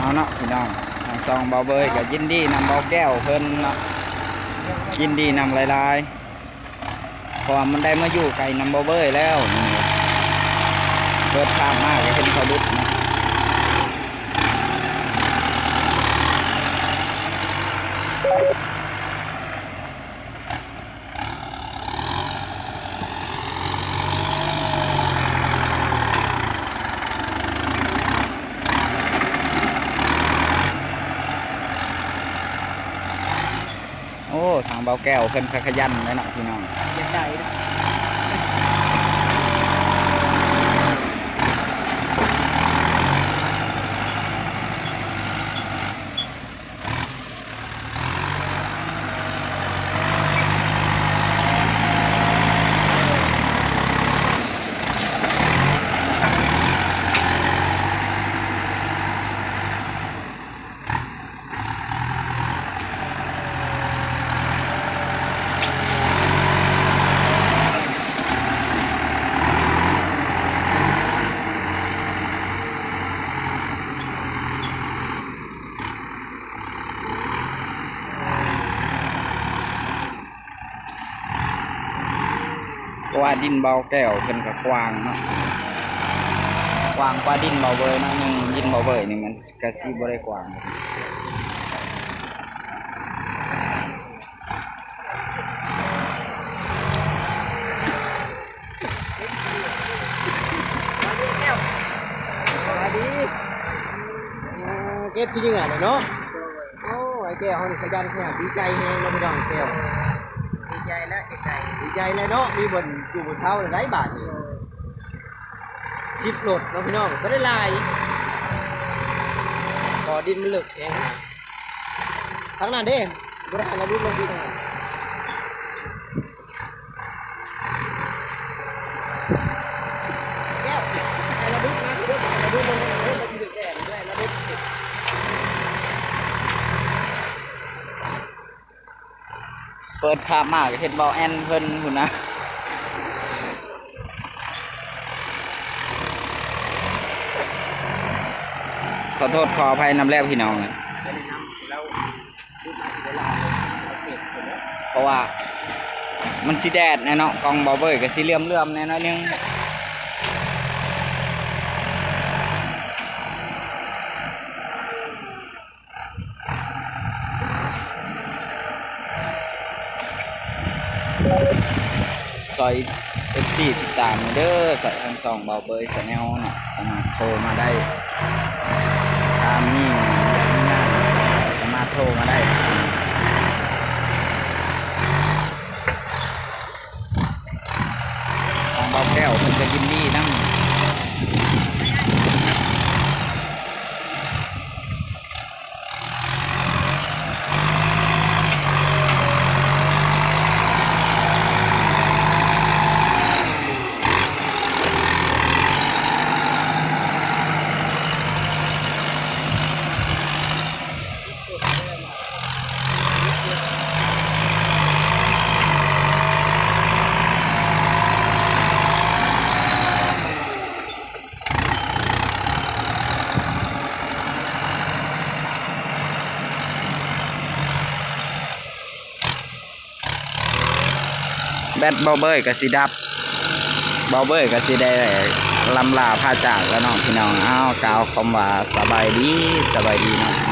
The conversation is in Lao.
ເອົາເນາະພີ່ນ້ອງ ທາງຊ່ອງເບົາເບີຍກໍຍິນດີນຳເບົາແກ້ວເພິ່ນເນາະ ຍິນດີນຳຫຼາຍໆ ເພາະວ່າມັນໄດ້ມາຢູ່ໃກ້ນຳເບົາເບີຍແລ້ວ. ເປີດພາບມາກໍເຫັນເຂົາຫຼຸດເນາະ. ໂອ້ ທາງເບົາແກ້ວເພິ່ນກໍຂະຫຍັນເດ້ເນາະພີ່ນ້ອງ ຢາກໄດ້ເນາະ. ເພາະວ່າດິນເບົາແກ້ວເພິ່ນກໍກວ້າງເນາະ ກວ້າງກວ່າດິນເບົາເບີຍໜ້ອຍໜຶ່ງ ດິນເບົາເບີຍນີ້ມັນກໍຊິບໍ່ໄດ້ກວ້າງ. ສະບາຍດີ ໂອ້ ເກັບຂີ້ເຫຍື້ອແຫຼະເນາະ. ໂອ້ ໄອ້ແກ້ວເຮົານີ້ຂະຫຍັນແທ້ ດີໃຈແຮງເນາະພີ່ນ້ອງ ແກ້ວ ດີໃຈແລ້ວ ດີໃຈ ດີໃຈແລ້ວເນາະ ມີບ່ອນຢູ່ບ່ອນເຊົາແລ້ວໄດ໋ບາດນີ້ ສິບລົດເນາະພີ່ນ້ອງ ບໍ່ໄດ້ຫຼາຍ ເພາະດິນມັນເລິກແຮງນະ ທາງນັ້ນເດ້ ບໍ່ໄດ້ໃຫ້ລະດຸດລົງທີ່ທາງນັ້ນ. ແກ້ວ ໃຫ້ລະດຸດມາເດີ ໃຫ້ລະດຸດລົງເດີ ລະດຸດແດງ ໃຫ້ລະດຸດ ເປີດພາບມາກໍເຫັນເບົາແອນເພິ່ນພຸ້ນນະ ຂໍໂທດຂໍອະໄພນຳແລ້ວພີ່ນ້ອງ ເພາະວ່າມັນຊິແດດແນ່ເນາະ ກ້ອງເບົາເບີຍກໍຊິເຫຼືອມໆແນ່ໜ້ອຍໜຶ່ງ. ຊ່ອຍເອັຟຊີຕິດຕາມເດີ ຊ່ອຍທາງຊ່ອງເບົາເບີຍແຊນແນວເນາະ ສາມາດໂທມາໄດ້ ຖ້າມີວຽກມີງານສາມາດໂທມາໄດ້. ທາງເບົາແກ້ວເພິ່ນກໍຍິນດີນຳ. ແບັດເບົາເບີຍກໍຊິດັບ ເບົາເບີຍກໍຊິໄດ້ລ່ຳລາພາຈາກແລ້ວເນາະພີ່ນ້ອງ. ອ້າວ ກ່າວຄຳວ່າສະບາຍດີ ສະບາຍດີເນາະ.